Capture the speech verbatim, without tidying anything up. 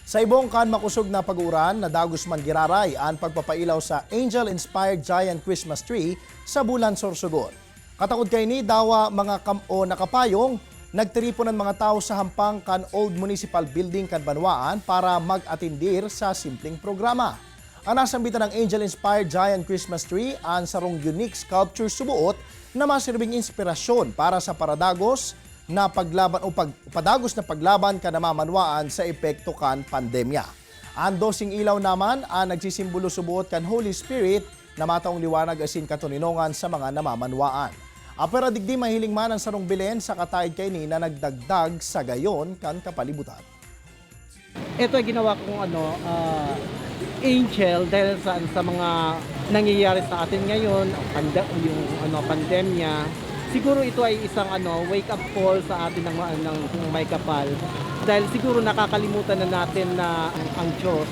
Sa ibong kan makosog na pag-uuran, nadagos man giraray an pagpapailaw sa Angel-inspired Giant Christmas Tree sa Bulan, Sorsogon. Katakod kaini, dawa mga kam-, o nakapayong, nagtiripon an mga tawo sa hampang kan Old Municipal Building kan banwaan para mag-atindir sa simpleng programa. An nasambitan na Angel-inspired Giant Christmas Tree, an sarong unique sculpture suboot na masirbing inspirasyon para sa paradagos na paglaban o pag-, padagos na paglaban kan namamanwaan sa epekto kan pandemya. An doseng ilaw naman an nagsisimbolo suboot kan Holy Spirit na mataong liwanag asin katoninongan sa mga namamanwaan. Apwera digdi, mahiling man an sarong Belen sa kataed kaini na nagdagdag sa gayon kan kapalibutan. Ito ay ginawa kong ano, ah, angel dahil sa, sa mga nangyayari sa atin ngayon, pande-, yung ano, pandemya. Siguro ito ay isang ano, wake-up call sa atin ng, ng, ng may kapal. Dahil siguro nakakalimutan na natin na ang, ang Diyos